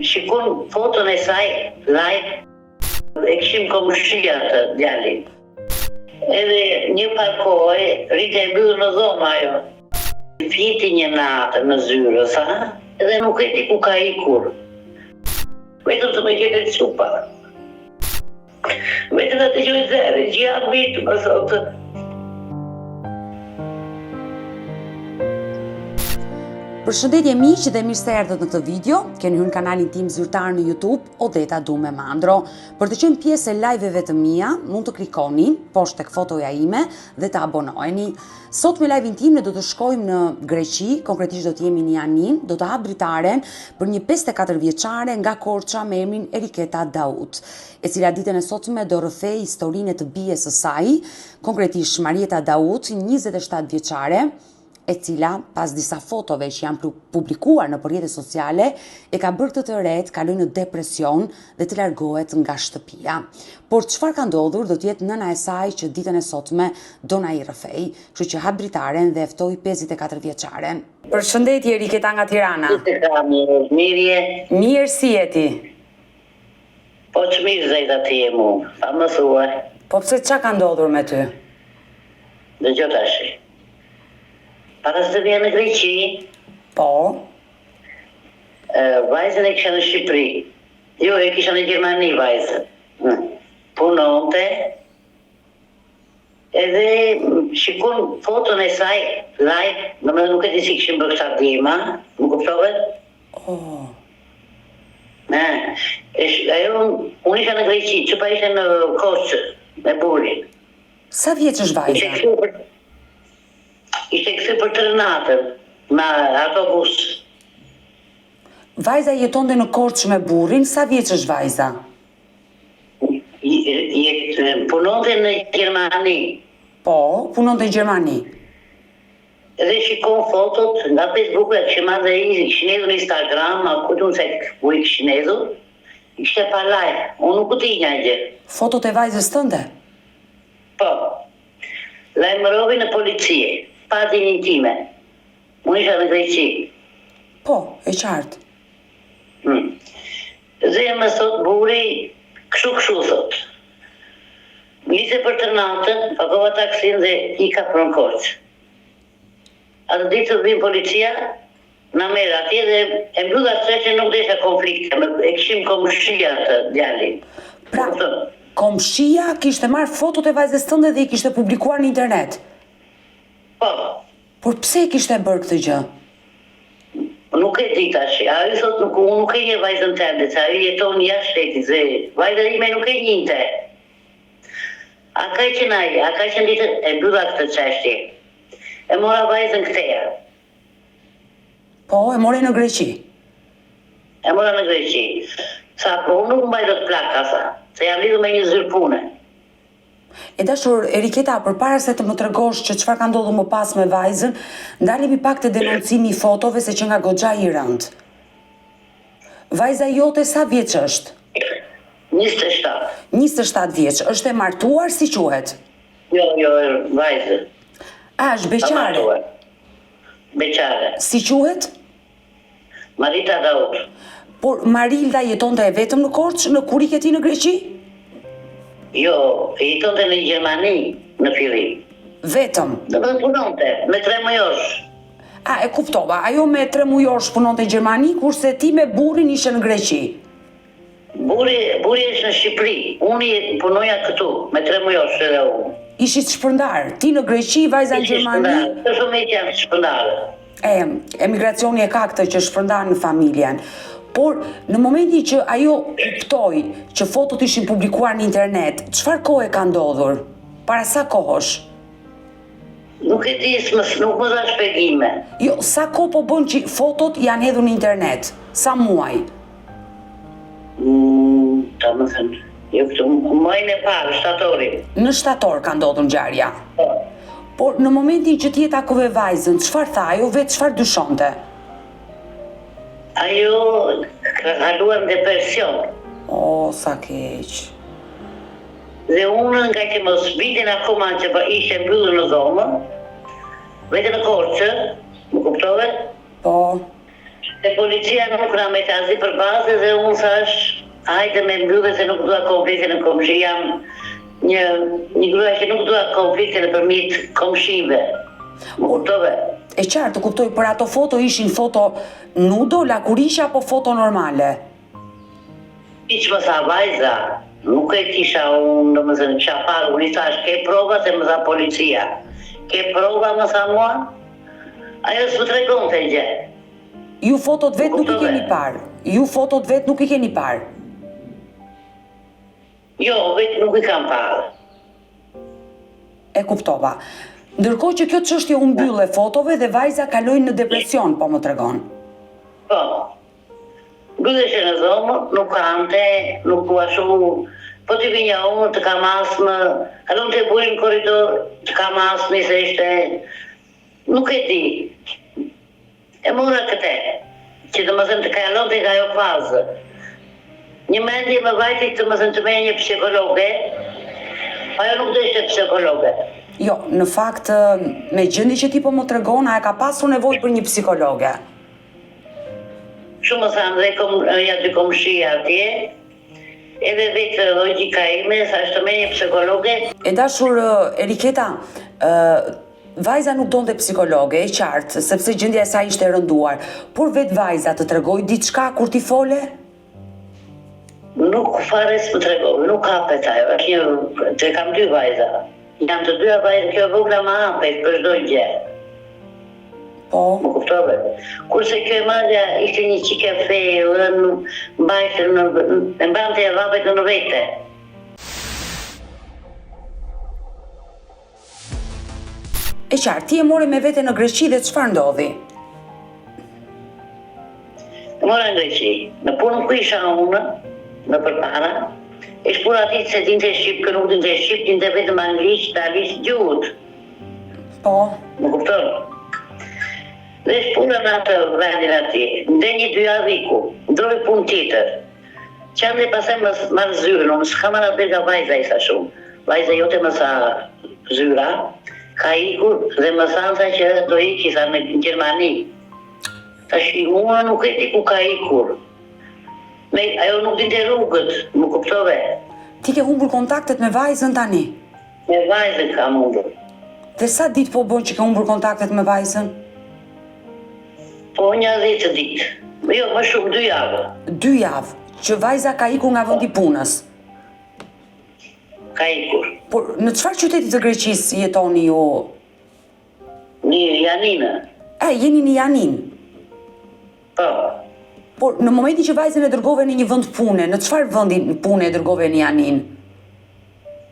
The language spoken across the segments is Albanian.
Shikon foton e saj live e kishim komshi atë djalin. Edhe një farë kohe rrinte e mbyllur në dhomë ajo. Fjeti një natë në zyrë, tha, edhe nuk e di ku ka ikur. Vetëm të më gjetë çupa. Vetëm ta dëgjoj zërin, që jam mirë të më thotë. Përshëndetje miq dhe mirë se erdhët në këtë video. Keni hyrë në kanalin tim zyrtar në YouTube, Odeta Dume Mandro. Për të qenë pjesë e live-eve të mia, mund të klikoni poshtë tek fotoja ime dhe të abonoheni. Sot me live-in tim ne do të shkojmë në Greqi, konkretisht do të jemi në Janinë, do të hap dritaren për një 54 vjeçare nga Korça me emrin Eriketa Daut. e cila ditën e sotme do rrëfejë historinë e të bijës së saj, konkretisht Marieta Daut, 27 vjeçare, e cila pas disa fotove që janë publikuar nëpër rrjete sociale, e ka bërë këtë të re të kalojë në depresion dhe të largohet nga shtëpia. Por çfarë ka ndodhur do të jetë nëna e saj që ditën e sotme do na i rrëfejë. Kështu që hap dritaren dhe e ftoj 54 vjeçaren. Përshëndetje Eriketa nga Tirana. Mirë je? Mirë si je ti? Po ç'mirë zejta të jem unë, pa më thuaj. Po pse ça ka ndodhur me ty? Dëgjo tashi. Para se të vija në Greqi. Po. Vajzën e kisha në Shqipëri. Jo, e kisha në Gjermani vajzën. Punonte. Edhe shikon foton e saj live, domethënë nuk e di si kishin bërë këta djema, më kuptove? Oh. Ne, esh, ajo, unë isha në Greqi, çupa ishte në Korçë me burrin. Sa vjeç është vajza? Ishte kthy për Ishte kthy për tre natën me autobus. Vajza jetonte në Korçë me burrin, sa vjeç është vajza? Punonte në Gjermani. Po, punonte në Gjermani. Dhe shikon fotot nga Facebooku e kishin marrë dhe i kishin hedhur në Instagram, a ku di unë se ku i kishin hedhur, i kishte pa live, unë nuk dinja gjë. Fotot e vajzës tënde? Po. Lajmëroi në polici, pa dijeninë time. Unë isha në Greqi. Po, e qartë. Hmm. Dhe më thot burri, kështu kështu thot. Nise për të natën, pagova taksin dhe ika për në Korçë. Atë ditë të vjen policia, na merr atje dhe e mbylla çështjen nuk desha konflikte, me, e kishim komshi atë djalin. Pra, komshia kishte marrë fotot e vajzës tënde dhe i kishte publikuar në internet? Po. Por pse e kishte bërë këtë gjë? Nuk e di tash, ai thot nuk unë nuk e njeh vajzën tënde, se ajo jeton jashtë shtetit dhe vajza ime nuk e njihte. A ka qenë ai, a ka qenë ditën, e mbylla këtë çështje. E mora vajzën këteja. Po, e more në Greqi. E mora në Greqi. Tha, po unë nuk mbaj dot plaka, tha, se jam lidhur me një zyrë pune. E dashur Eriketa, përpara se të më tregosh që çfarë ka ndodhur më pas me vajzën, ndalemi pak te denoncimi i fotove se qenka goxha i rëndë. Vajza jote sa vjeç është? 27. 27 vjeç, është e martuar si quhet? Jo, jo, vajzë. A, është beqare? Beqare. Si quhet? Marilda Daut. Por Marilda jetonte e vetëm në Korçë, në kur ike ti në Greqi? Jo, jetonte në Gjermani në fillim. Vetëm? Domethënë punonte, me tremujorsh. A, e kuptova, ajo me tremujorsh punonte në Gjermani, kurse ti me burrin ishe në Greqi. Burri, burri është në Shqipëri, unë punoja këtu, me tremujorsh edhe unë. Ishit shpërndarë, ti në Greqi, vajza në Gjermani? Ishit shpërndarë, të fëmijët janë shpërndarë. E, emigracioni e ka këtë që shpërndan familjen. Por, në momentin që ajo kuptoi që fotot ishin publikuar në internet, çfarë kohe ka ndodhur? Para sa kohësh? Nuk e di, s'më, nuk më dha shpjegime. Jo, sa kohë po bën që fotot janë hedhur në internet? Sa muaj? Mm, ta më thënë, jo këtu, muajin e parë, shtatorin. Në shtator ka ndodhur ngjarja. Po. Por në momentin që ti e takove vajzën, çfarë tha ajo vetë, çfarë dyshonte? Ajo ka kaluar në depresion. O, sa keq. Dhe unë nga që mos vitin akoma që ishte mbyllur në dhomë, vete në Korçë, më kuptove? Po. Dhe policia nuk na mbeti asgjë për bazë dhe unë thash, hajde me mbyllë se nuk dua konflikte në komshi, jam një, një grua që nuk dua konflikte nëpërmjet komshive. Më kuptove? E qartë, të kuptoj, por ato foto ishin foto nudo, lakuriqe apo foto normale? Siç më tha vajza, nuk e kisha unë, domethënë, kisha parë, unë i thash, ke prova se më tha policia. Ke prova, më tha mua? Ajo s'më tregonte gjë. Ju fotot vetë nuk i keni parë. Ju fotot vetë nuk i keni parë. Jo, vetë nuk i kam parë. E kuptova. Ndërkohë që kjo çështje u mbyll e fotove dhe vajza kaloi në depresion, po më tregon. Po. Mbylleshe në dhomë, nuk hante, nuk u ashtu, po t'i vinja unë të kam astmë, kalonte burri në korridor, të kam astmë se ishte, nuk e di. E mora këtë, që domethënë të kalonte nga ajo fazë. Një mendje më vajti domethënë të merrja një psikologe, po ajo nuk donte psikologe. Jo, në fakt, me gjendjen që ti po më tregon, ajo ka pasur nevojë për një psikologe. Kështu më thanë dhe kom, ja dy komshia atje, edhe vetë logjika ime, thashë të merr një psikologe. E dashur Eriketa, vajza nuk donte psikologe, e qartë, sepse gjendja e saj ishte e rënduar, por vetë vajza të tregoi diçka kur ti fole? Nuk fare s'më tregoi, nuk hapet ajo, është një, të kam dy vajza. Janë të dyja vajza, kjo e vogla më hapet për çdo gjë. Po. Më kuptove? Kurse kjo e madhja ishte një çikë e thellë, mbajte në, e mbante e llafet në vete. E qartë, ti e more me vete në Greqi dhe çfarë ndodhi? E mora në Greqi. Në punën ku isha unë, më përpara, ish puna atij se dinte shqip, kjo nuk dinte shqip, dinte vetëm anglisht, italisht, gjuhët. Po. Më kupton? Dhe ish puna në atë vendin atje. Ndenji dy javë iku, ndroi punë tjetër. Që andej pastaj më marr zyrën, unë s'kam marrë haber nga vajza i thashë unë. Vajza jote më tha zyra, ka ikur dhe më thanë tha që do iki tha në Gjermani. Tash unë nuk e di ku ka ikur. Me, ajo nuk dinte rrugët, më kuptove? Ti ke humbur kontaktet me vajzën tani? Me vajzën kam humbur. Dhe sa ditë po bën që ke humbur kontaktet me vajzën? Po nja 10 ditë. Jo, më shumë, dy javë. Dy javë, që vajza ka ikur nga vendi i punës. Ka ikur. Por në çfarë qyteti të Greqisë jetoni ju? Në Janinë. E, jeni në Janinë. Po. Por në momentin që vajzën e dërgove në një vend pune, në çfarë vendi pune e dërgove në Janinë?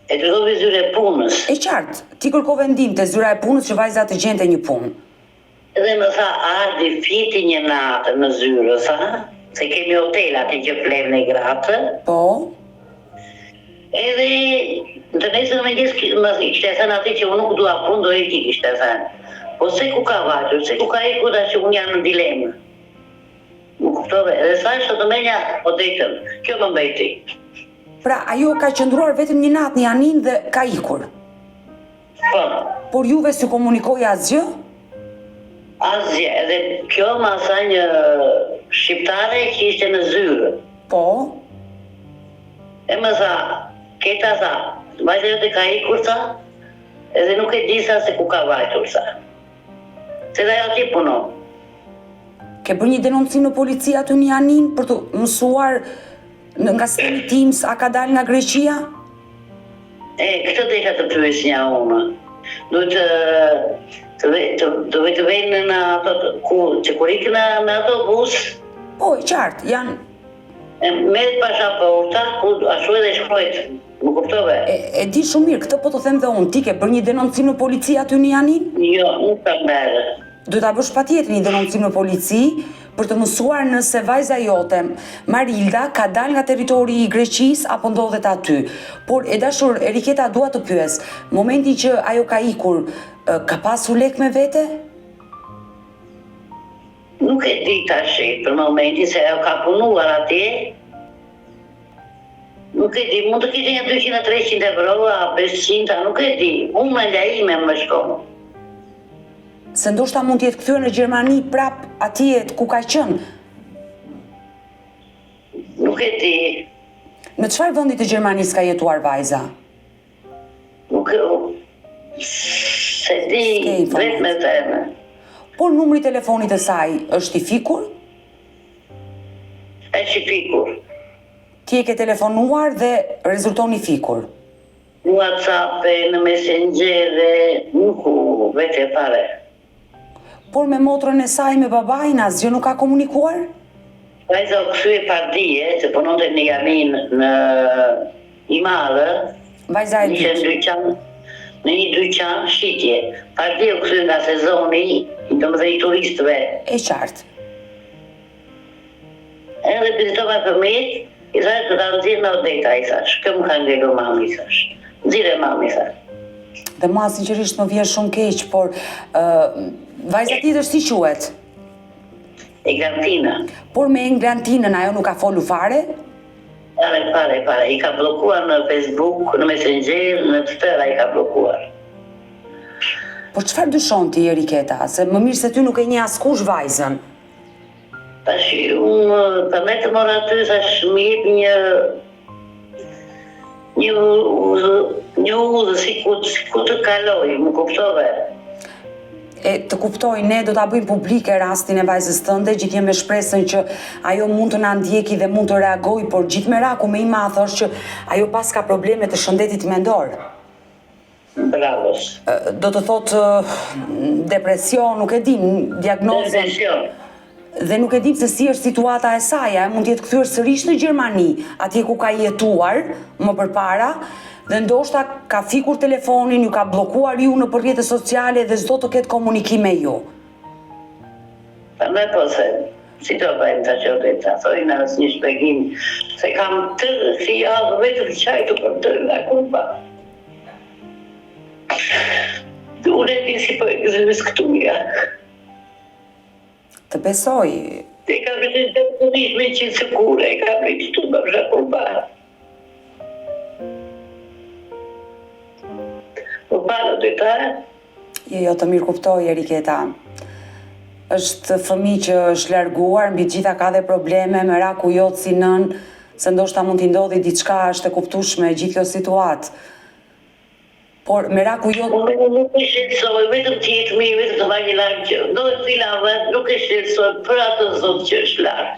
E dërgova zyra e punës. E qartë, ti kërkove ndihmë te zyra e punës që vajza të gjente një punë. Dhe më tha Ardi fjeti një natë në zyrë, tha, se kemi hotel aty që flemë ne gratë. Po. Edhe të nesërmen në mëngjes më kishte thënë atij që unë nuk dua punë, do iki kishte thënë. Po se ku ka vajtur, se ku ka ikur tash unë jam në dilemë. Më kuptove? Edhe thashë të merrja Odetën. Kjo më mbeti. Pra ajo ka qëndruar vetëm një natë në Janinë dhe ka ikur. Po. Por juve s'ju komunikoi asgjë? Asgjë, edhe kjo ma tha një shqiptare që ishte në zyrë. Po. E më tha, keta tha, vajza jote ka ikur tha, edhe nuk e di tha se ku ka vajtur tha. Se dhe ajo atje punon. Ke bërë një denoncim në polici aty në Janinë për të mësuar nga sistemi TIMS a ka dalë nga Greqia? E, këtë desha të pyesja unë. Duhet të të të të të vejnë në ato ku që kur ikën me autobus. Po, e qartë, janë E merret pasaporta, ku ashtu edhe shkruhet, më kuptove? E, e di shumë mirë, këtë po të them dhe unë, ti ke bërë një denoncim në polici aty në Janinë? Jo, nuk kam bërë. Duhet ta bësh patjetër një denoncim në polici për të mësuar nëse vajza jote, Marilda, ka dalë nga territori i Greqisë apo ndodhet aty. Por e dashur Eriketa dua të pyes, momentin që ajo ka ikur, ka pasur lekë me vete? Nuk e di tashi për momentin se ajo ka punuar atje. Nuk e di, mund të kishte një 200 a 300 euro, a 500, a nuk e di. Unë mendja ime më shkon. Se ndoshta mund të jetë kthyer në Gjermani prap atje ku ka qenë. Nuk e di. Në çfarë vendi të Gjermanisë ka jetuar vajza? Nuk e s'e di vetë me thënë. Por numri i telefonit të saj është i fikur? Është i fikur. Ti e ke telefonuar dhe rezulton i fikur. Në WhatsApp, në Messenger, nuk u vete fare. Por me motrën e saj me babain asgjë nuk ka komunikuar? Vajza u kthye pardje, se punonte në Janinë në Himarë, Vajza e ishte dytë. në dyqan, në një dyqan shitje. Pardje u kthye nga sezoni, domethënë i turistëve. E qartë. Edhe vizitova fëmijët, i thashë do ta nxjerr me Odeta, i thashë, kjo më ka ngelur mami, i thashë. Nxirre mami, i thashë. Dhe mua sinqerisht më vjen shumë keq, por ë vajza tjetër si quhet? Eglantina. Por me Eglantinën ajo nuk ka folur fare? Fare, fare, fare. I ka bllokuar në Facebook, në Messenger, në të tëra i ka bllokuar. Por çfarë dyshon ti Eriketa? Se më mirë se ty nuk e njeh askush vajzën. Tash unë prandaj të mora aty thash më jep një një udhë, një udhë si ku, ku të kaloj, më kuptove? E të kuptoj, ne do ta bëjmë publike rastin e vajzës tënde, gjithnjë me shpresën që ajo mund të na ndjeki dhe mund të reagojë, por gjithë meraku më i madh është që ajo paska probleme të shëndetit mendor. Bravos. Do të thotë depresion, nuk e dim, diagnozën. Depresion. Dhe nuk e dim se si është situata e saj, ajo mund të jetë kthyer sërish në Gjermani, atje ku ka jetuar më përpara, dhe ndoshta ka fikur telefonin, ju ka bllokuar ju nëpër rrjete sociale dhe s'do të ketë komunikim me ju. Prandaj po them, si do bëjmë tash Odeta, thojna asnjë shpjegim, se kam tërë si javë vetëm qaj të për tërë nga kurba. Unë e di si po e gdhys këtu ja. Të besoj. E kam të të të me qenë sigure, e kam të këtu më vësha kurba. Po pa, Odeta, Jo, jo, të mirëkuptoj, Eriketa. Është fëmijë që është larguar, mbi të gjitha ka dhe probleme, meraku jot si nënë, se ndoshta mund t'i ndodhi diçka, është e kuptueshme gjithë kjo situatë. Por meraku jot Unë nuk e shqetësoj, vetëm të jetë mirë, vetëm të marrë një lajm që ndodhet cila vend, nuk e shqetësoj për atë Zot që është lart.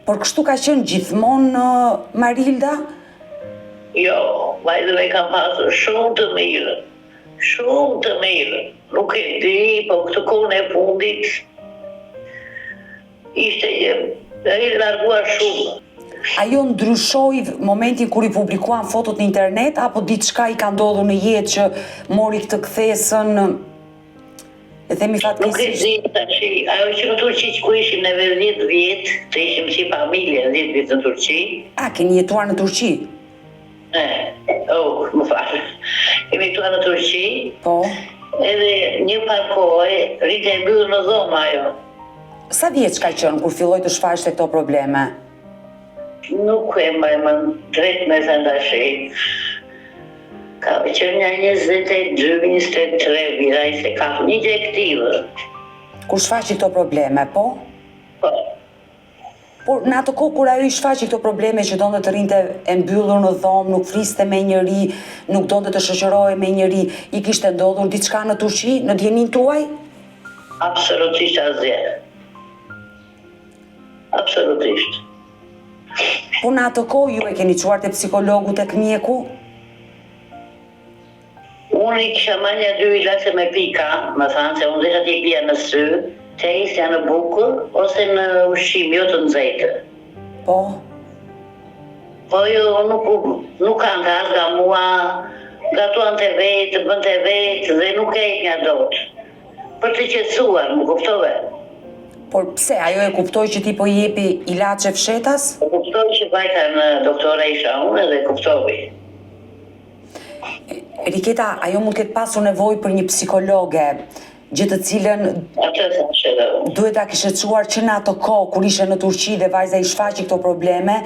Por kështu ka qenë gjithmonë Marilda? Jo, vajzën e kam pasur shumë të mirë, shumë të mirë. Nuk e di, po këtë kohën e fundit ishte një e larguar shumë. Ajo ndryshoi momentin kur i publikuan fotot në internet apo diçka i ka ndodhur në jetë që mori këtë kthesën E themi fatkeqësisht. Nuk e di tashi, ajo që në Turqi që ku ishim neve 10 vjet, të ishim si familje 10 vjet në Turqi. A keni jetuar në Turqi? E, oh, më fal. Kemi jetuar në Turqi. Po. Edhe një farë kohe, rrinte e mbyllur në dhomë ajo. Sa vjeç ka qenë kur filloi të shfaqte këto probleme? Nuk e mbaj mend drejt me thënë tashi. Ka qenë nja 22, 23 vjet, 24, një gjë e këtillë. Kur shfaqi këto probleme, po? Po. Por në atë kohë kur ajo i shfaqi këto probleme që donte të rrinte e mbyllur në dhomë, nuk fliste me njeri, nuk donte të shoqërohej me njeri, i kishte ndodhur diçka në Turqi, në dijeninë tuaj? Absolutisht asgjë. Absolutisht. Po në atë kohë ju e keni çuar te psikologu tek mjeku? Unë i kisha marrë nja dy ilaçe me pika, më thanë se unë desha t'i pija në sy, t'ia hidhja në bukë ose në ushqim jo të nxehtë. Po. Po jo, nuk nuk hante as nga mua, gatuante vetë, bënte vetë dhe nuk e jepja dot. Për të qetësuar, më kuptove? Por pse, ajo e kuptoi që ti po i jepi ilaçe fshehtas? E kuptoi që vajta në doktore isha unë dhe kuptoi. Riketa, ajo mund të ketë pasur nevojë për një psikologe, gjë të cilën Atë thashë edhe unë. duhet ta kishe çuar që në atë kohë kur ishe në Turqi dhe vajza i shfaqi këto probleme,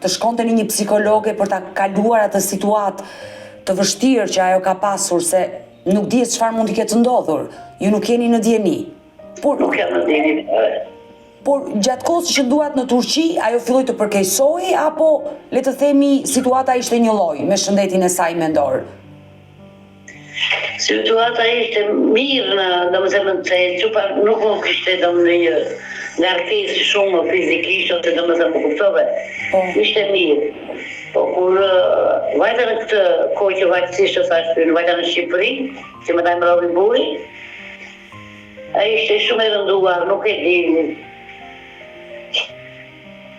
të shkonte në një psikologe për ta kaluar atë situatë të vështirë që ajo ka pasur se. Nuk dihet çfarë mund t'i ketë ndodhur. Ju nuk jeni në dijeni. Por nuk jam në dijeni fare. Por gjatë kohës që qëndruat në Turqi, ajo filloi të përkeqësohej apo le të themi situata ishte njëlloj me shëndetin e saj mendor? Situata ishte mirë në, domethënë se çupa nuk më kishte ndonjë ngarkesë shumë fizikisht ose domethënë më kuptove. Po. Ishte mirë. Po kur vajta në këtë kohë që vajta siç të thashë, vajta në Shqipëri, që më lajmëroi burri, Ai ishte shumë e rënduar, nuk e di.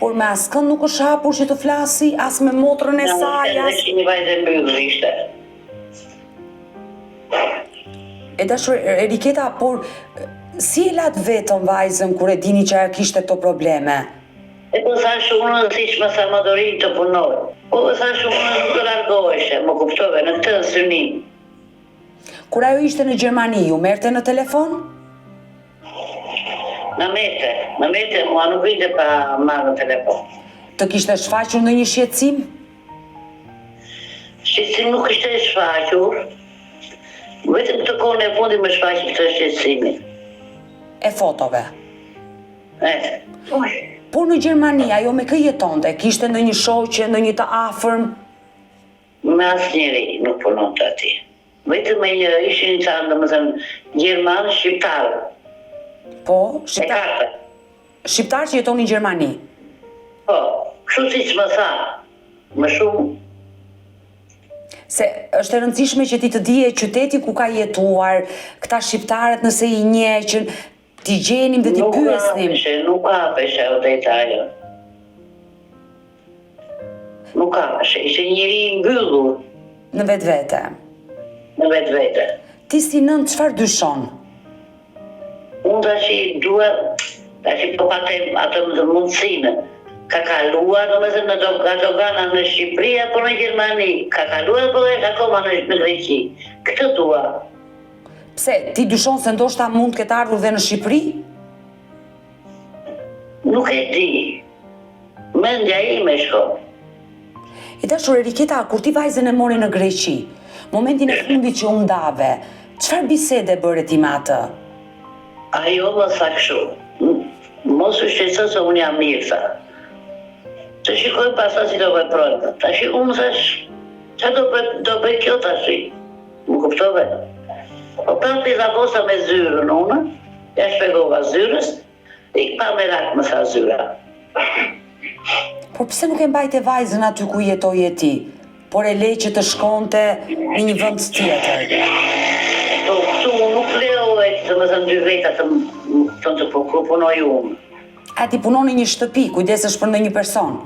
Por me askënd nuk është hapur që të flasi, as me motrën e saj, as... Një vajzë e mbyllur ishte. E dashur Eriketa, por si e latë vetëm vajzën kur e dini që ajo kishte këto probleme? E po thashë unë siç më tha më do rri të punoj. Po thashë unë nuk do largoheshe, më kuptove, në këtë synim. Kur ajo ishte në Gjermani, ju merrte në telefon? Më merrte, më merrte, mua nuk rrinte pa marrë në telefon. Të kishte shfaqur ndonjë shqetësim? Shqetësim nuk kishte shfaqur, vetëm këtë kohën e fundit më shfaqi këtë shqetësimin. E fotove? E. Por në Gjermani, ajo me kë jetonte? Kishte ndonjë shoqe, ndonjë të afërm? Me asnjeri nuk punonte atje. Vetëm me një ishin ca domethënë gjermanë shqiptarë. Po, shqiptarë. Shqiptarë që jetonin në Gjermani. Po, kështu siç më tha, më shumë. Se është e rëndësishme që ti të dije qytetin ku ka jetuar, këta shqiptarët nëse i njeh që t'i gjenim dhe t'i pyesnim. Nuk hapeshe, nuk hapeshe Odeta ajo. Nuk hapeshe, ishte njeri i mbyllur. Në vetvete. Në vetvete. Ti si nënë çfarë dyshon? Unë tashi dua, tashi po patem atë më të mundësinë. Ka kaluar, domethënë në do, nga dogana në Shqipëri apo në Gjermani, ka kaluar apo është akoma në, në Greqi. Këtë dua. Pse, ti dyshon se ndoshta mund të ketë ardhur dhe në Shqipëri? Nuk e di. Mendja ime shkon. E dashur Eriketa, kur ti vajzën e more në Greqi, momentin e fundit që u ndave, çfarë bisede bëre ti me atë? Ajo më tha kështu, mos u shqetëso se unë jam mirë, tha. Të shikojmë pastaj si do veprojmë. Tashi unë thash, ça do bëj, do bëj kjo tashi? Më kuptove? Po prapë i dha me zyrën unë, ja shpjegova zyrës, Ik pa merak më tha zyra. Por pse nuk e mbajte vajzën aty ku jetoje ti, por e le që të shkonte në një vend tjetër? Po këtu nuk lejohet, domethënë dy veta të të të po ku punoj unë. A ti punon në një shtëpi, kujdesesh për ndonjë person?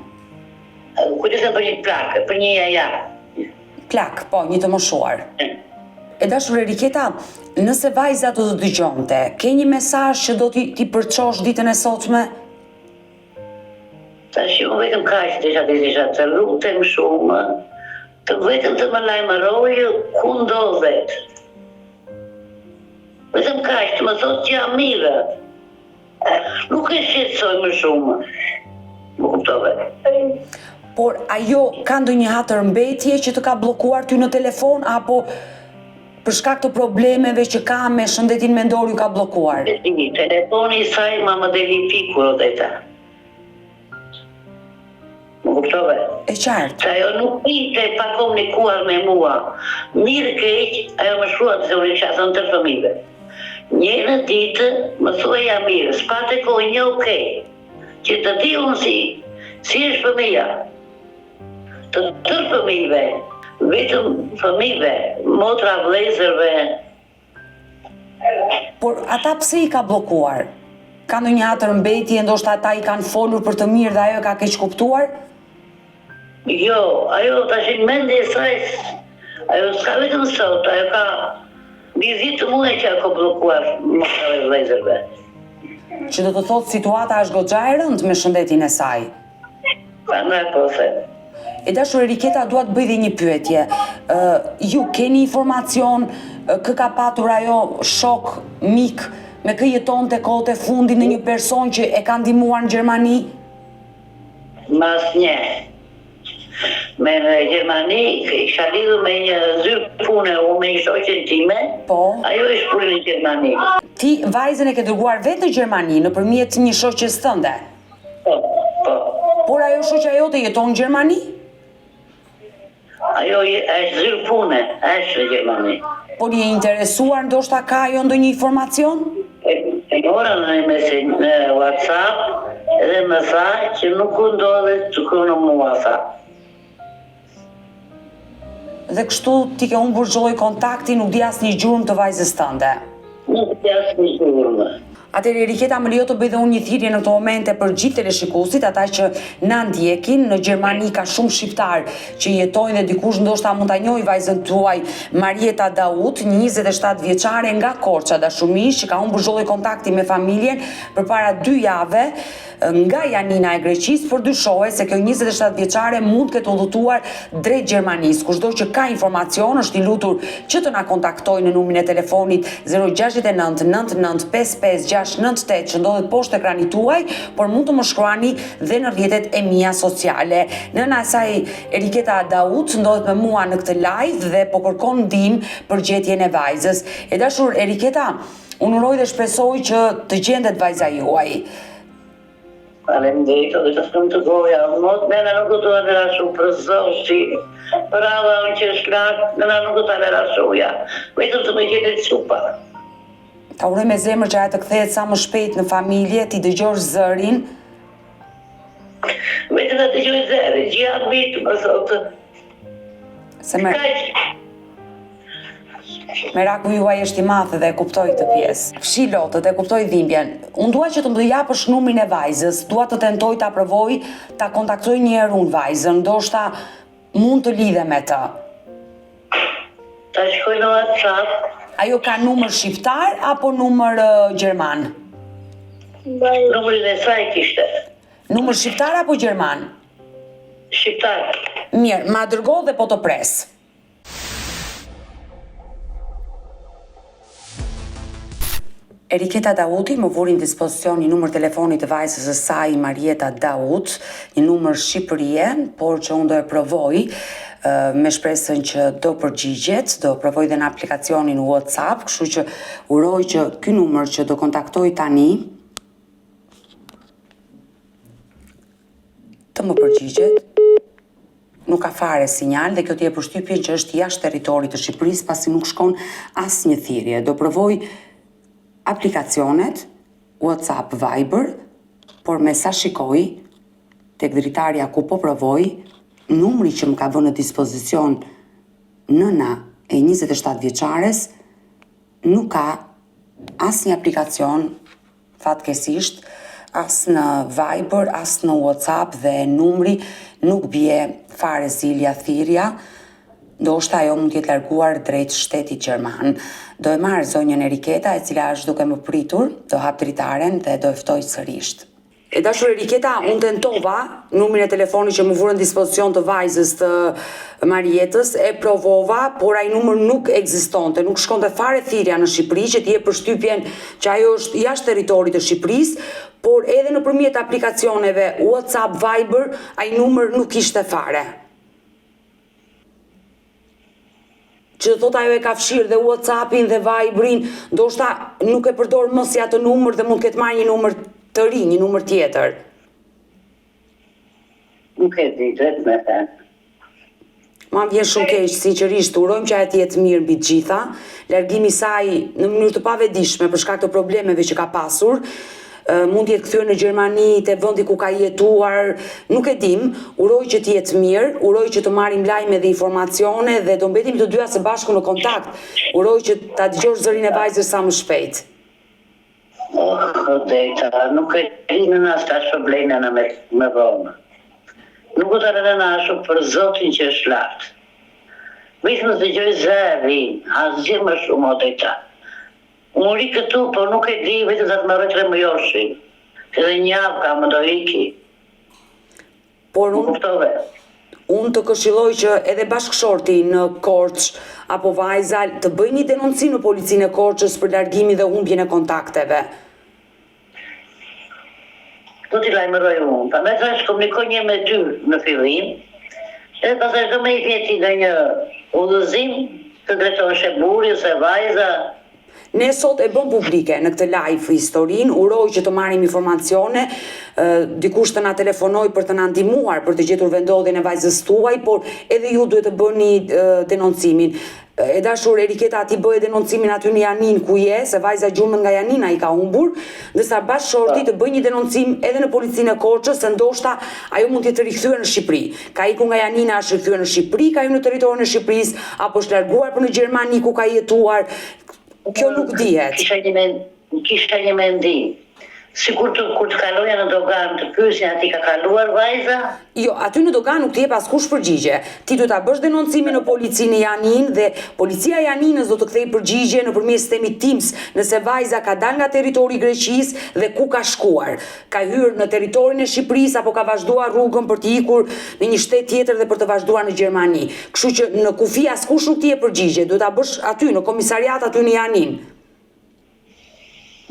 Kujdesem për një plakë, për një jaja. Plak, po, një të moshuar. E dashur Eriketa, nëse vajza do të dëgjonte, ke një mesazh që do t'i t'i përçosh ditën e sotme? Tash unë vetëm kaq desha të desha të lutem shumë, të vetëm të më lajmërojë ku ndodhet. Vetëm kaq, të më thotë që jam mirë. Nuk e shqetësoj më shumë. Më kuptove? Por ajo ka ndonjë hatërmbetje që të ka bllokuar ty në telefon apo për shkak të problemeve që ka me shëndetin mendor ju ka bllokuar? Telefoni i saj ma më del i fikur Odeta. Më kuptove? E qartë. Se ajo nuk rrinte pa komunikuar me mua. Mirë keq, ajo më shkruante se unë i kisha thënë tërë fëmijëve. Një në ditë më thuaj jam mirë, s'pate kohë një ok. Që të di unë si, si është fëmija. Të tërë fëmijëve, vetëm fëmijëve, motra vëllezërve, Por ata pse i ka bllokuar? Ka ndonjë hatërmbetje, ndoshta ata i kanë folur për të mirë dhe ajo e ka keqkuptuar? Jo, ajo tash në mendje e saj, ajo s'ka vetëm sot, ajo ka mbi 10 muaj që ka bllokuar motra dhe vëllezërve. Që do të thotë situata është goxha e rëndë me shëndetin e saj. Prandaj po them. E dashur Eriketa, dua të bëj dhe një pyetje. Ë, ju keni informacion kë ka patur ajo shok, mik, me kë jetonte kohët e fundit ndonjë person që e ka ndihmuar në Gjermani? Me asnjë. Me në Gjermani, isha lidhur me një zyrë pune, unë me një shoqen time, Po. ajo ish punë në Gjermani. Ti vajzën e ke dërguar vetë në Gjermani nëpërmjet një shoqes tënde. Po, po. Por ajo shoqja jote jeton në Gjermani? Ajo është zyrë pune, është në Gjermani. Por je interesuar ndoshta ka ajo ndonjë informacion? E, e mora në mesazh në WhatsApp dhe më tha që nuk u ndodhet këtu në mua, tha. Dhe kështu ti ke humbur çdo lloj kontakti, nuk di asnjë gjurmë të vajzës tënde. Nuk di asnjë gjurmë. Atëherë Eriketa më lejo të bëj dhe unë një thirrje në këto momente për gjithë teleshikuesit, ata që na ndjekin, në Gjermani ka shumë shqiptarë që jetojnë dhe dikush ndoshta mund ta njohë vajzën tuaj Marieta Daut, një 27 vjeçare nga Korça, dashur miq, që ka humbur çdo lloj kontakti me familjen përpara dy jave nga Janina e Greqisë, por dyshohet se kjo 27 vjeçare mund të ketë udhëtuar drejt Gjermanisë. Kushdo që ka informacion është i lutur që të na kontaktojë në numrin e telefonit 069 99 55 698 që ndodhet poshtë ekranit tuaj, por mund të më shkruani dhe në rrjetet e mia sociale. Nëna e saj Eriketa Daut ndodhet me mua në këtë live dhe po kërkon ndihmë për gjetjen e vajzës. E dashur Eriketa, unë uroj dhe shpresoj që të gjendet vajza juaj. Faleminderit, do të them të goja, mot nëna nuk do të lërë ashtu për Zotin. Për Allahun që është lart, nëna nuk do ta lërë ashtu ja. Vetëm të më gjendet çupa. Ta uroj me zemër që ajo të kthehet sa më shpejt në familje, t'i dëgjosh zërin. Vetëm ta dëgjoj zërin, që jam mirë më thotë. Se me... Meraku juaj është i madh dhe e kuptoj këtë pjesë. Fshi lotët, e kuptoj dhimbjen. Unë dua që të më japësh numrin e vajzës, dua të tentoj ta provoj, ta kontaktoj një herë unë vajzën, ndoshta mund të lidhem me të. Ta shkoj në WhatsApp. Ajo ka numër shqiptar apo numër gjerman? Numrin e saj kishte. Numër shqiptar apo gjerman? Shqiptar. Mirë, ma dërgo dhe po të pres. Eriketa Dauti më vuri në dispozicion një numër telefoni të vajzës së saj Marieta Daut, një numër Shqipërie, por që unë do e provoj me shpresën që do përgjigjet, do provoj dhe në aplikacionin WhatsApp, kështu që uroj që ky numër që do kontaktoj tani të më përgjigjet. Nuk ka fare sinjal dhe kjo të jep përshtypjen që është jashtë territorit të Shqipërisë pasi nuk shkon asnjë thirrje. Do provoj aplikacionet WhatsApp, Viber, por me sa shikoj tek dritarja ku po provoj, numri që më ka vënë në dispozicion nëna e 27 vjeçares nuk ka asnjë aplikacion Fatkeqësisht, as në Viber, as në WhatsApp dhe numri nuk bie fare zilja thirrja, ndoshta ajo mund të jetë larguar drejt shtetit gjerman. Do e marr zonjën Eriketa, e cila është duke më pritur, do hap dritaren dhe do e ftoj sërisht. E dashur Eriketa, unë tentova numrin e telefonit që më vure në dispozicion të vajzës të Marietës, e provova, por ai numër nuk ekzistonte, nuk shkonte fare thirrja në Shqipëri, që të jep përshtypjen që ajo është jashtë territorit të Shqipërisë, por edhe nëpërmjet aplikacioneve WhatsApp, Viber, ai numër nuk ishte fare. Që do thotë ajo e ka fshirë dhe WhatsAppin dhe Viberin, ndoshta nuk e përdor më si atë numër dhe mund të ketë marrë një numër të ri, një numër tjetër. Nuk e di, drejt me thënë. Ma vjen shumë keq, sinqerisht, urojmë që ajo të jetë mirë mbi të gjitha. Largimi i saj në mënyrë të pavetëdijshme për shkak të problemeve që ka pasur, mund të jetë kthyer në Gjermani, te vendi ku ka jetuar, nuk e dim, uroj që të jetë mirë, uroj që të marrim lajme dhe informacione dhe do mbetemi të dyja së bashku në kontakt. Uroj që ta dëgjosh zërin e vajzës sa më shpejt. Oh, Odeta, nuk e di nëna s'ka problem nëna me, me dhomë. Nuk do ta lë nëna ashtu për Zotin që është lart. Vetëm të dëgjoj zërin, asgjë më shumë Odeta. Unë rri këtu, por nuk e di, vetëm sa të mbaroj tremujoshin. Edhe një javë kam, më do iki. Por unë kuptove. Unë të këshilloj që edhe bashkëshorti në Korçë apo vajza të bëjnë një denoncim në policinë e Korçës për largimin dhe humbjen e kontakteve. Do t'i lajmëroj unë. Prandaj thashë komunikoj një me ty në fillim. Edhe pastaj do më jepje ti ndonjë udhëzim të drejtohesh te burri ose vajza. Ne sot e bëmë publike në këtë live historinë, uroj që të marrim informacione, dikush të na telefonojë për të na ndihmuar për të gjetur vendndodhjen e vajzës tuaj, por edhe ju duhet të bëni denoncimin. E dashur Eriketa, ti bëje denoncimin aty në Janinë ku je, se vajza gjurmët nga Janina i ka humbur, ndërsa bashkëshorti të bëjë një denoncim edhe në policinë e Korçës, se ndoshta ajo mund të jetë rikthyer në Shqipëri. Ka ikur nga Janina, është rikthyer në Shqipëri, ka hyrë në territorin e Shqipërisë, apo është larguar për në Gjermani ku ka jetuar. Kjo nuk dihet. Kisha një Kisha një mendim. Sikur të kur të kaloja në doganë të pyesnin a ti ka kaluar vajza? Jo, aty në doganë nuk të jep askush përgjigje. Ti duhet ta bësh denoncimin në polici në Janinë dhe policia e Janinës do të kthejë përgjigje nëpërmjet sistemit TIMS nëse vajza ka dalë nga territori i Greqisë dhe ku ka shkuar. Ka hyrë në territorin e Shqipërisë apo ka vazhduar rrugën për të ikur në një shtet tjetër dhe për të vazhduar në Gjermani. Kështu që në kufi askush nuk të jep përgjigje, duhet ta bësh aty në komisariat aty në Janinë.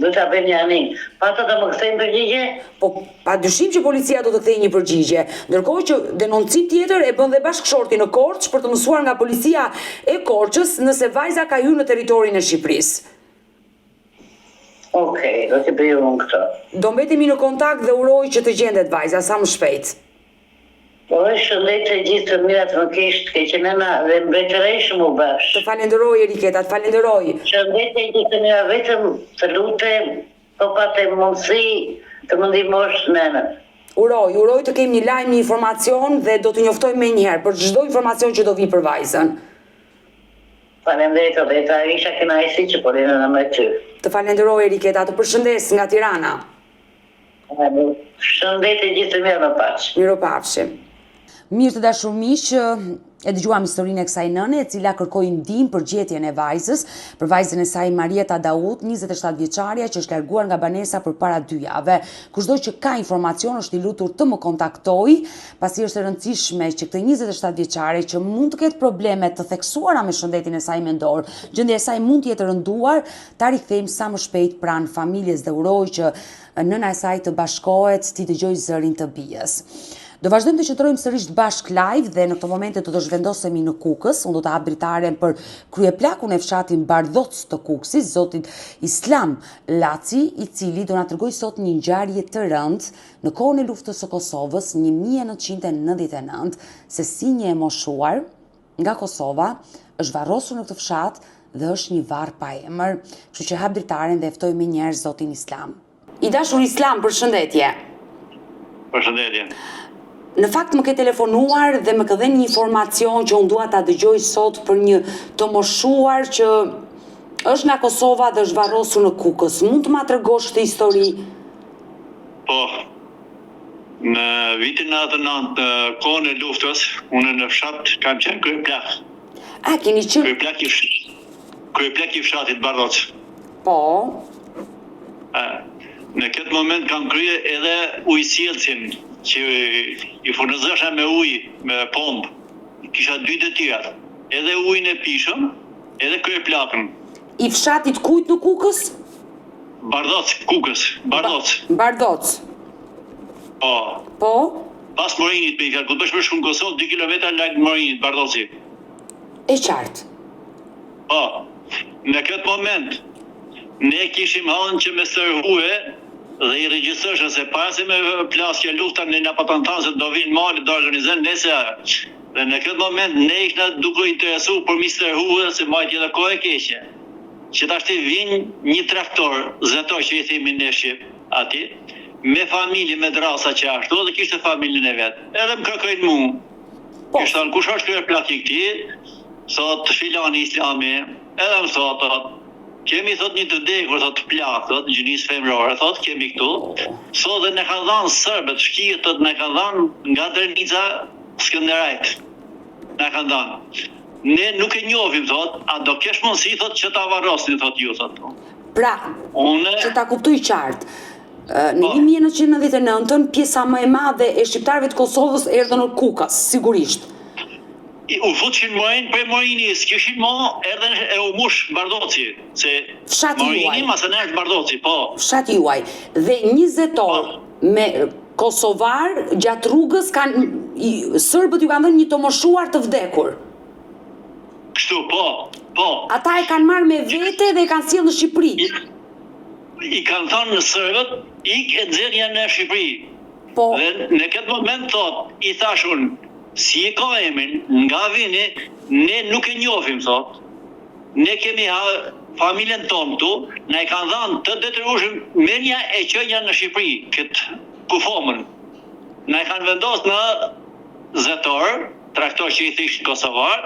Duhet ta bëj në Janinë. Po ata do më kthejnë përgjigje? Po, pa dyshim që policia do të kthejë një përgjigje. Ndërkohë që denoncim tjetër e bën dhe bashkëshorti në Korçë për të mësuar nga policia e Korçës nëse vajza ka hyrë në territorin e Shqipërisë. Okej, do t'i bëj unë këto. Do mbetemi në kontakt dhe uroj që të gjendet vajza sa më shpejt. Uroj shëndet e gjithë të mirat më kesh të keqe nëna dhe mbretëreshë m'u bëfsh. Të falenderoj Eriketa, të falenderoj. Shëndet e gjithë të mirat vetëm të lutem po pate mundësi të më ndihmosh nënën. Uroj, uroj të kem një lajm, një informacion dhe do të njoftoj menjëherë për çdo informacion që do vijë për vajzën. Faleminderit Odeta, isha kënaqësi që po lidhem me ty. Të falenderoj Eriketa, të përshëndes nga Tirana. Shëndet e gjithë të mirat më paç. Mirupafshim. Mirë të dashur miq, e dëgjuam historinë e kësaj nëne e cila kërkoi ndihmë për gjetjen e vajzës, për vajzën e saj Marieta Daut, 27 vjeçarja që është larguar nga banesa përpara dy jave. Kushdo që ka informacion është i lutur të më kontaktojë, pasi është e rëndësishme që këtë 27 vjeçare që mund të ketë probleme të theksuara me shëndetin e saj mendor, gjendja e saj mund të jetë rënduar, ta rikthejmë sa më shpejt pranë familjes dhe uroj që nëna e saj të bashkohet, t'i dëgjojë zërin të bijës. Do vazhdojmë të qëndrojmë sërish bashkë live dhe në këto momente do të zhvendosemi në Kukës. Unë do të hap dritaren për kryeplakun e fshatin Bardhoc të Kukësit, zotin Islam Laci, i cili do na tregojë sot një ngjarje të rëndë në kohën e luftës së Kosovës 1999, se si një e moshuar nga Kosova, është varrosur në këtë fshat dhe është një varr pa emër. Kështu që hap dritaren dhe e ftoj menjëherë zotin Islam. I dashur Islam, përshëndetje. Përshëndetje. Në fakt më ke telefonuar dhe më ke dhënë një informacion që unë dua ta dëgjoj sot për një të moshuar që është nga Kosova dhe është varrosur në Kukës. Mund të ma tregosh këtë histori? Po, Në vitin 99, në kohën e luftës, unë në fshat kam qenë kryeplak. A, keni qenë? Kryeplak i, kryeplak i fshatit Bardhoc. Po. A, në këtë moment kam krye edhe ujësjellësin, që i furnizosha me ujë, me pompë. Kisha dy detyrat, edhe ujin e pijshëm, edhe kryeplakun. I fshatit kujt në Kukës? Bardhoc, Kukës, Bardhoc. Bardhoc. Po. Po. Pas Morinit me i fjalë, kur të bësh me shku në Kosovë, 2 kilometra larg Morinit, Bardhoci. E qartë. Po. Në këtë moment, ne kishim hallin që me strehue dhe i regjistrojsha se para se me plas kjo lufta ne na patën thanë se do vinë malit, do organizojnë, nese dhe në këtë moment ne ishna duke u interesu për mi strehue se majti edhe kohë e keqe. Që tashti vin një traktor zeto që i themi ne shqip aty me familje me drasa që ashtu edhe kishte familjen e vet edhe më kërkojnë mu Po. Kish thanë kush është kryeplak i këtij thot filani islami edhe më thot thot kemi thot një të vdekur thot plak thot gjinisë femërore thot kemi këtu thot dhe na kanë dhanë serbët shkirtët na kanë dhanë nga Drenica Skënderajt na kanë dhanë Ne nuk e njohim, thotë, a do kesh mundësi, thotë, që ta varrosni, thotë, ju, thotë. Pra, Unë... që ta kuptoj qartë, në Po. 1999-ën pjesa më e madhe e shqiptarëve të Kosovës erdhën në Kukës, sigurisht. I, u futshin Morinë, prej Morini s'kishin mo, erdhën e u mush Bardhoci, se Fshati Morini juaj. masanej është Bardhoci, po. Fshati juaj. Dhe një zetor Po. me kosovar gjatë rrugës kanë. Sërbët ju kanë dhënë një të moshuar të vdekur. Kështu, po, po. Ata e kanë marrë me vete dhe e kanë sjellë në Shqipëri. I, i kanë thënë sërbët, ik e nxjerrja në Shqipëri. Po. Dhe në këtë moment thot, i thash unë, si e ka emrin, nga vini, ne nuk e njohim, thot. Ne kemi ha, familjen tonë këtu, na e kanë dhënë të detyrueshëm merrja e çonja në Shqipëri, këtë kufomën. Na e kanë vendos në Zetor, traktor që i thishin kosovar,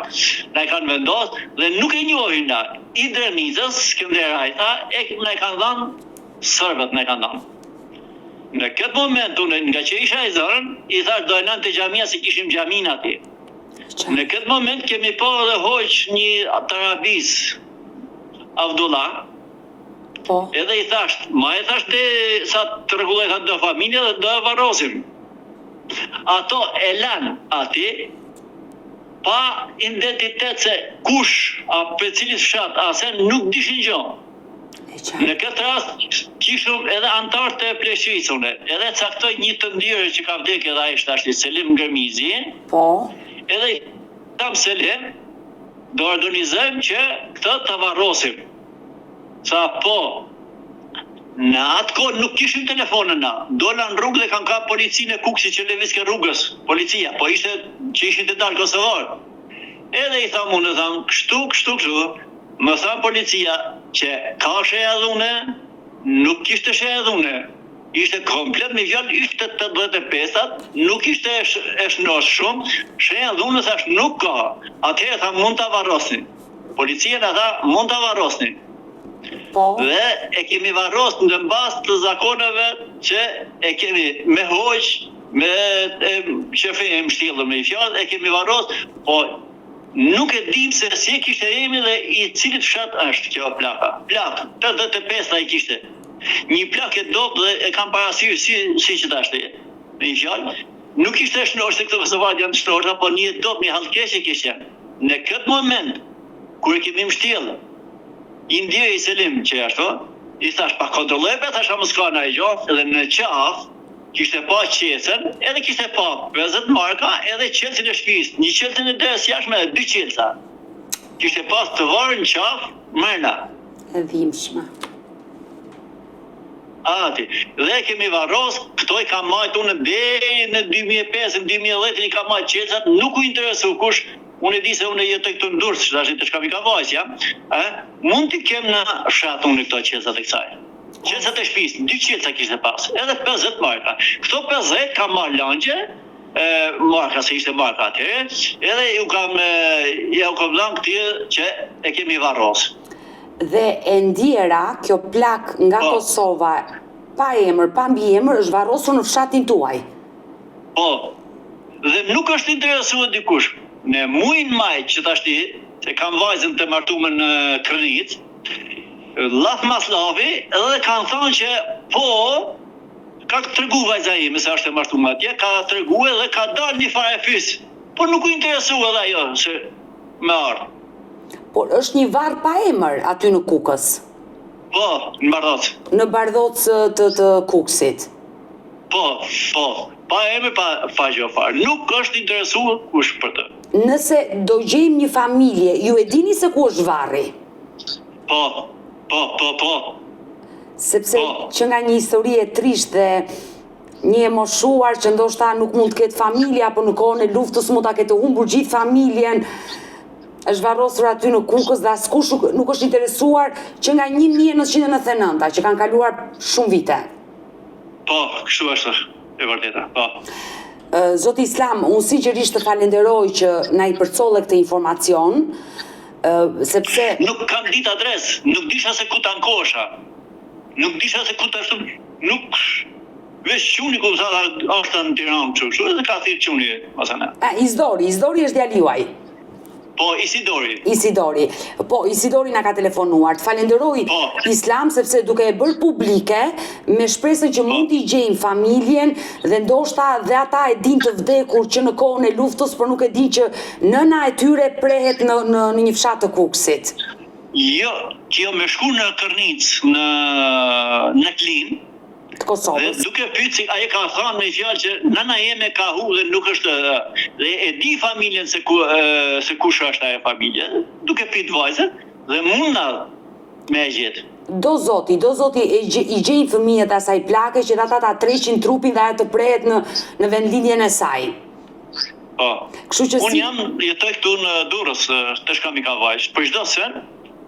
na e kanë vendos dhe nuk e njohim na. I Drenicës, Skënderaj tha, e na e kanë dhënë sërbët na e kanë dhënë. Në këtë moment unë nga që isha i zënë, i thash do e lënë te xhamia se kishim xhaminë atje. Në këtë moment kemi pa edhe hoxhë një të Arabisë, Avdullah, Po. Edhe i thash, ma e thash te sa të rregulloj tha do familje dhe do e varrosim. Ato e lanë aty, pa identitet se kush, a prej cilit fshat, a se nuk dishin gjo. Në këtë rast kishim edhe anëtar të pleqërisë unë, edhe caktoj një të ndjerë që ka vdekë edhe ai është tashti Selim Gërmizi. Po. Edhe i tham Selim, do organizojmë që këtë ta varrosim. Tha po. Në atë kohë nuk kishim telefona na. Dola në rrugë dhe kam kap policinë e Kukësit që lëvizke rrugës, policia, po ishte që ishin të dalë kosovarë. Edhe i tham unë, tham, kështu, kështu, kështu. Më tha policia që ka shenja dhune, nuk kishte shenja dhune. Ishte komplet me fjalë, ishte 85-at, nuk ishte e shnosh shumë, shenja dhune thash nuk ka. Atëherë tha mund ta varrosni. Policia na tha mund ta varrosni. Po. Dhe e kemi varros në bazë të zakoneve që e kemi me hoxhë, me e, qefe e mshtjellë me i fjalë, e kemi varros, po nuk e dim se si e kishte emrin dhe i cilit fshat është kjo plaka. Plak, 85 ai kishte. Një plak e dobët dhe e kam parasysh si si që tashti. Me një fjalë, nuk ishte e shnoshtë se këto kosovarët janë të shnoshta, po një e dobët, një hallkeqe kishte. Në këtë moment, kur e kemi mshtjellë, i ndjeri Selim që ashtu, i thash pa kontrolloj, pe thash a mos ka naj gjo, edhe në qafë, kishte pa qesën, edhe kishte pa 50 marka, edhe çelësin e shtëpisë, një çelësin e derës jashtme dhe dy çelësa. Kishte pas të varë në qafë mrena. E dhimbshme. Ati. Dhe e kemi varros, këto i kam majt unë deri në 2005, në 2010 i kam majt çelësat, nuk u interesu kush, unë e di se unë jetoj këtu në Durrës, tash të shkam i ka vajzja, ë, mund t'i kem në fshat unë këto çelësat e kësaj. Çelësat e shtëpisë, dy çelësa kishte pas, edhe 50 marka. Këto 50 kam marrë langje, e, marka se ishte marka atëherë, edhe ju kam e, ja u kam dhënë këtij që e kemi varros. Dhe e ndjera, kjo plak nga Po. Kosova, pa emër, pa mbiemër, është varrosur në fshatin tuaj. Po. Dhe nuk është interesuar dikush. Në muajin maj që tashti, se kam vajzën të martuar në Kërnicë, llaf mas llafi, edhe kanë thënë që po, ka tregu vajza ime se është e martuar atje, ka tregu edhe ka dalë një fare fys. Po nuk u interesu edhe ajo se me ardh. Por është një varr pa emër aty në Kukës, Po, në Bardhoc. në Bardhoc të të Kukësit. Po, po, pa emër, pa, pa gjë fare. Nuk është interesuar kush për të. Nëse do gjejmë një familje, ju e dini se ku është varri? Po, po, po, po. Sepse Po. që nga një histori e trishtë dhe një e moshuar që ndoshta nuk mund të ketë familje apo në kohën e luftës mund ta ketë humbur gjithë familjen, është varrosur aty në Kukës dhe askush nuk, nuk është interesuar që nga 1999-a, që kanë kaluar shumë vite. Po, kështu është e vërteta. Po. Ë, Zoti Islam, unë sinqerisht të falenderoj që na i përcolle këtë informacion, ë, sepse Nuk kam ditë adresë, nuk disha se ku ta ankosha. Nuk disha se ku ta ashtu, nuk veç çuni ku tha është në Tiranë kështu, kështu edhe ka thirr çuni masana. a, Izdori, Izdori është djali juaj. Po, Isidori. Isidori. Po, Isidori na ka telefonuar. Të falenderoj Po. Islam sepse duke e bërë publike me shpresën që mund t'i gjejmë familjen dhe ndoshta dhe ata e dinë të vdekur që në kohën e luftës, por nuk e dinë që nëna e tyre prehet në në, në një fshat të Kukësit. Jo, kjo me shku në Kërnicë, në në Klinë. Të Kosovës. Dhe duke pyet si ai ka thënë me fjalë që nëna jeme ka hu dhe nuk është dhe e di familjen se ku se kush është ajo familje, duke pyet vajzën dhe mundna me e gjet. Do zoti, do zoti e i gjejnë fëmijët e asaj plake që ata ta treqin trupin dhe ajo të prehet në në vendlindjen e saj. Po. Kështu që Unë si jam jetoj këtu në Durrës, te shkami Kavajës. Për çdo sen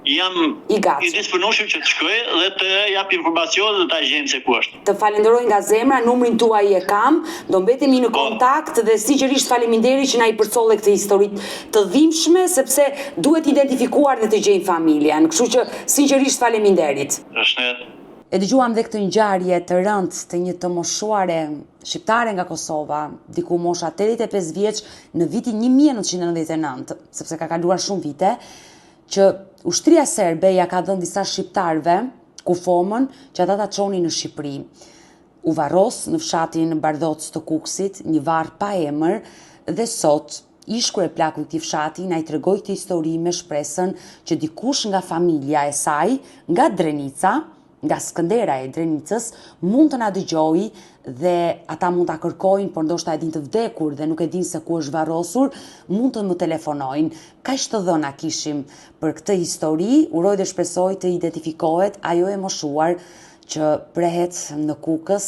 jam I gatshëm. i disponueshëm që të shkoj dhe të jap informacion dhe ta gjejmë se ku është. Të falenderoj nga zemra, numrin tuaj e kam, do mbetemi në Po. kontakt dhe sinqerisht faleminderit që na i përcolle këtë histori të dhimbshme sepse duhet identifikuar dhe të gjejmë familjen. Kështu që sinqerisht faleminderit. Shëndet. E dëgjuam dhe këtë ngjarje të rëndë të një të moshuare shqiptare nga Kosova, diku mosha 85 vjeç në vitin 1999, sepse ka kaluar shumë vite, që ushtria serbe ia ka dhënë disa shqiptarëve kufomën që ata ta çonin në Shqipëri. U varros në fshatin Bardhoc të Kukësit, një varr pa emër dhe sot ish kryeplaku i këtij fshati na i tregoi këtë histori me shpresën që dikush nga familja e saj, nga Drenica, nga Skënderaj e Drenicës, mund të na dëgjojë dhe ata mund ta kërkojnë, por ndoshta e dinë të vdekur dhe nuk e dinë se ku është varrosur, mund të më telefonojnë. Kaq të dhëna kishim për këtë histori, uroj dhe shpresoj të identifikohet ajo e moshuar që prehet në Kukës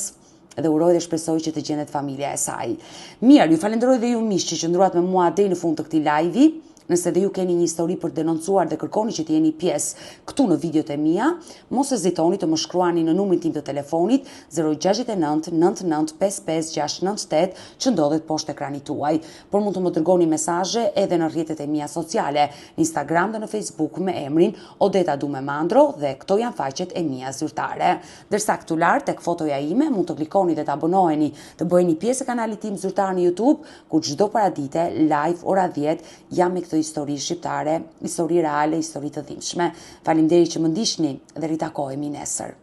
dhe uroj dhe shpresoj që të gjendet familja e saj. Mirë, ju falenderoj dhe ju miq që qëndruat me mua deri në fund të këtij live-i. Nëse dhe ju keni një histori për të denoncuar dhe kërkoni që të jeni pjesë këtu në videot e mia, mos hezitoni të më shkruani në numrin tim të telefonit 069 99 55 698 që ndodhet poshtë ekranit tuaj. Por mund të më dërgoni mesazhe edhe në rrjetet e mia sociale, në Instagram dhe në Facebook me emrin Odeta Dume Mandro dhe këto janë faqet e mia zyrtare. Ndërsa këtu lart tek fotoja ime mund të klikoni dhe të abonoheni, të bëheni pjesë e kanalit tim zyrtar në YouTube, ku çdo paradite live ora 10 jam me këto histori shqiptare, histori reale, histori të dhimbshme. Faleminderit që më ndiqni dhe ritakohemi nesër.